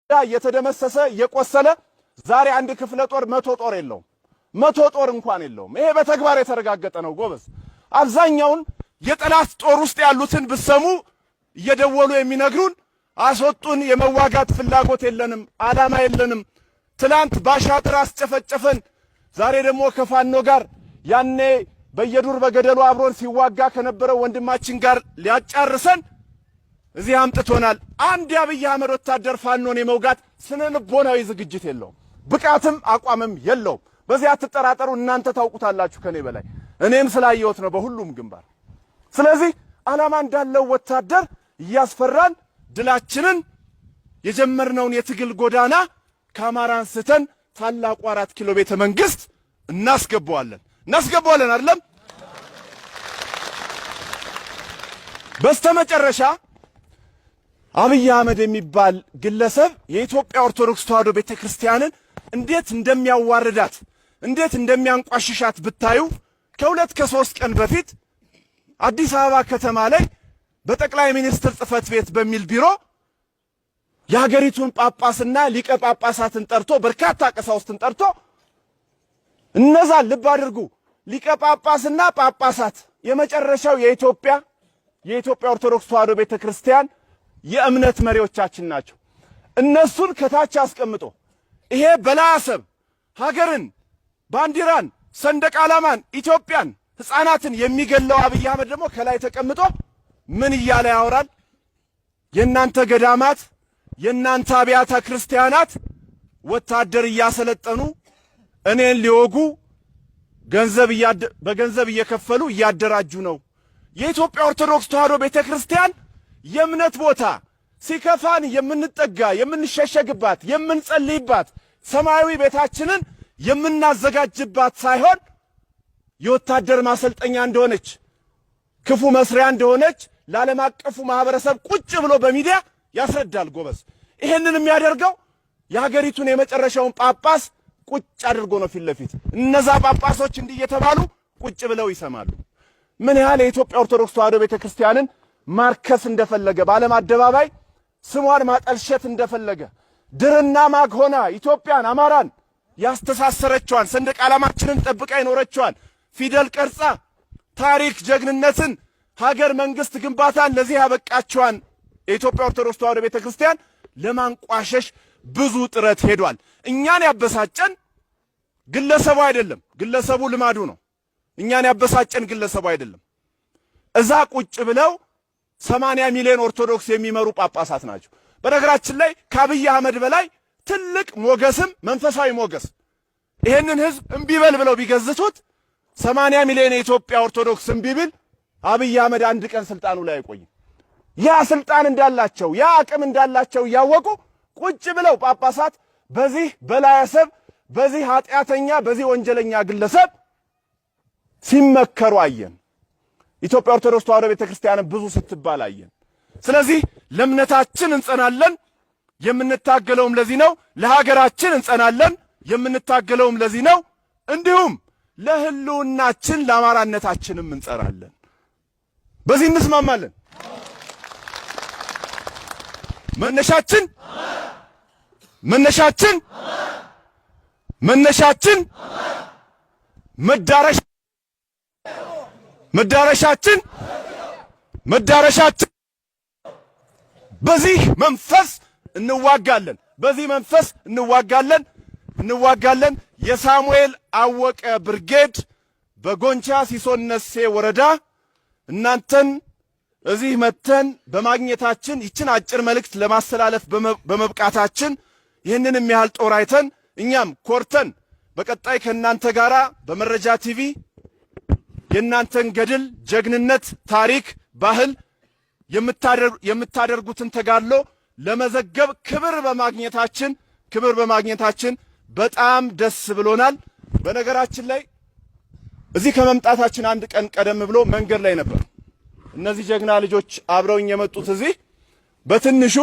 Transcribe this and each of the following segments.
እየተደመሰሰ እየቆሰለ ዛሬ አንድ ክፍለ ጦር 100 ጦር የለውም። 100 ጦር እንኳን የለውም። ይሄ በተግባር የተረጋገጠ ነው ጎበዝ። አብዛኛውን የጠላት ጦር ውስጥ ያሉትን ብሰሙ እየደወሉ የሚነግሩን አስወጡን፣ የመዋጋት ፍላጎት የለንም፣ ዓላማ የለንም። ትላንት ባሻጥር አስጨፈጨፈን፣ ዛሬ ደግሞ ከፋኖ ጋር ያኔ በየዱር በገደሉ አብሮን ሲዋጋ ከነበረው ወንድማችን ጋር ሊያጫርሰን እዚህ አምጥቶናል። አንድ የአብይ አህመድ ወታደር ፋኖን የመውጋት ስነ ልቦናዊ ዝግጅት የለውም፣ ብቃትም አቋምም የለውም። በዚህ አትጠራጠሩ። እናንተ ታውቁታላችሁ ከኔ በላይ እኔም ስላየሁት ነው በሁሉም ግንባር። ስለዚህ ዓላማ እንዳለው ወታደር እያስፈራን ድላችንን የጀመርነውን የትግል ጎዳና ከአማራ አንስተን ታላቁ 4 ኪሎ ቤተ መንግስት እናስገባዋለን እናስገባዋለን አይደለም። በስተመጨረሻ አብይ አህመድ የሚባል ግለሰብ የኢትዮጵያ ኦርቶዶክስ ተዋሕዶ ቤተክርስቲያንን እንዴት እንደሚያዋርዳት እንዴት እንደሚያንቋሽሻት ብታዩ ከ2 ከ3 ቀን በፊት አዲስ አበባ ከተማ ላይ በጠቅላይ ሚኒስትር ጽሕፈት ቤት በሚል ቢሮ የሀገሪቱን ጳጳስና ሊቀ ጳጳሳትን ጠርቶ በርካታ ቀሳውስትን ጠርቶ እነዛን ልብ አድርጉ፣ ሊቀ ጳጳስና ጳጳሳት የመጨረሻው የኢትዮጵያ ኦርቶዶክስ ተዋሕዶ ቤተክርስቲያን የእምነት መሪዎቻችን ናቸው። እነሱን ከታች አስቀምጦ ይሄ በላሰብ ሀገርን፣ ባንዲራን፣ ሰንደቅ ዓላማን፣ ኢትዮጵያን፣ ሕፃናትን የሚገለው አብይ አህመድ ደግሞ ከላይ ተቀምጦ ምን እያለ ያወራል? የእናንተ ገዳማት የእናንተ አብያተ ክርስቲያናት ወታደር እያሰለጠኑ እኔን ሊወጉ ገንዘብ በገንዘብ እየከፈሉ እያደራጁ ነው። የኢትዮጵያ ኦርቶዶክስ ተዋሕዶ ቤተክርስቲያን የእምነት ቦታ ሲከፋን የምንጠጋ የምንሸሸግባት የምንጸልይባት ሰማያዊ ቤታችንን የምናዘጋጅባት ሳይሆን የወታደር ማሰልጠኛ እንደሆነች ክፉ መስሪያ እንደሆነች ለዓለም አቀፉ ማህበረሰብ ቁጭ ብሎ በሚዲያ ያስረዳል ጎበዝ። ይሄንን የሚያደርገው የሀገሪቱን የመጨረሻውን ጳጳስ ቁጭ አድርጎ ነው ፊት ለፊት። እነዛ ጳጳሶች እንዲህ እየተባሉ ቁጭ ብለው ይሰማሉ። ምን ያህል የኢትዮጵያ ኦርቶዶክስ ተዋሕዶ ቤተክርስቲያንን ማርከስ እንደፈለገ በዓለም አደባባይ ስሟን ማጠልሸት እንደፈለገ ድርና ማግ ሆና ኢትዮጵያን አማራን ያስተሳሰረችዋን ሰንደቅ ዓላማችንን ጠብቃ የኖረችዋን ፊደል ቀርጻ ታሪክ ጀግንነትን ሀገር መንግስት ግንባታን ለዚህ ያበቃችዋን የኢትዮጵያ ኦርቶዶክስ ተዋሕዶ ቤተክርስቲያን ለማንቋሸሽ ብዙ ጥረት ሄዷል። እኛን ያበሳጨን ግለሰቡ አይደለም። ግለሰቡ ልማዱ ነው። እኛን ያበሳጨን ግለሰቡ አይደለም። እዛ ቁጭ ብለው 80 ሚሊዮን ኦርቶዶክስ የሚመሩ ጳጳሳት ናቸው። በነገራችን ላይ ከአብይ አህመድ በላይ ትልቅ ሞገስም መንፈሳዊ ሞገስ ይሄንን ህዝብ እምቢ በል ብለው ቢገዝቱት 80 ሚሊዮን የኢትዮጵያ ኦርቶዶክስ እምቢ ቢል አብይ አህመድ አንድ ቀን ስልጣኑ ላይ አይቆይም። ያ ስልጣን እንዳላቸው ያ አቅም እንዳላቸው እያወቁ ቁጭ ብለው ጳጳሳት በዚህ በላያሰብ በዚህ ኃጢአተኛ በዚህ ወንጀለኛ ግለሰብ ሲመከሩ አየን። ኢትዮጵያ ኦርቶዶክስ ተዋሕዶ ቤተክርስቲያን ብዙ ስትባል አየን። ስለዚህ ለእምነታችን እንጸናለን፣ የምንታገለውም ለዚህ ነው። ለሀገራችን እንጸናለን፣ የምንታገለውም ለዚህ ነው። እንዲሁም ለህልውናችን ለአማራነታችንም እንጸናለን። በዚህ እንስማማለን። መነሻችን መነሻችን መነሻችን መዳረሻ መዳረሻችን መዳረሻችን በዚህ መንፈስ እንዋጋለን። በዚህ መንፈስ እንዋጋለን እንዋጋለን። የሳሙኤል አወቀ ብርጌድ በጎንቻ ሲሶነሴ ወረዳ እናንተን እዚህ መተን በማግኘታችን ይችን አጭር መልእክት ለማስተላለፍ በመብቃታችን ይህንን ያህል ጦር አይተን እኛም ኮርተን በቀጣይ ከእናንተ ጋራ በመረጃ ቲቪ የእናንተን ገድል፣ ጀግንነት፣ ታሪክ፣ ባህል የምታደርጉትን ተጋድሎ ለመዘገብ ክብር በማግኘታችን በጣም ደስ ብሎናል። በነገራችን ላይ እዚህ ከመምጣታችን አንድ ቀን ቀደም ብሎ መንገድ ላይ ነበር። እነዚህ ጀግና ልጆች አብረውኝ የመጡት እዚህ በትንሹ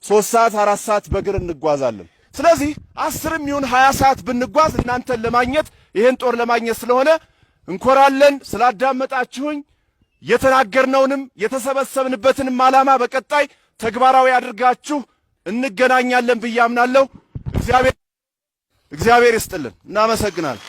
3 ሰዓት 4 ሰዓት በእግር እንጓዛለን። ስለዚህ 10ም ይሁን 20 ሰዓት ብንጓዝ እናንተን ለማግኘት ይህን ጦር ለማግኘት ስለሆነ እንኮራለን። ስላዳመጣችሁኝ የተናገርነውንም የተሰበሰብንበትንም ዓላማ በቀጣይ ተግባራዊ አድርጋችሁ እንገናኛለን ብዬ አምናለሁ። እግዚአብሔር ይስጥልን። እናመሰግናለን።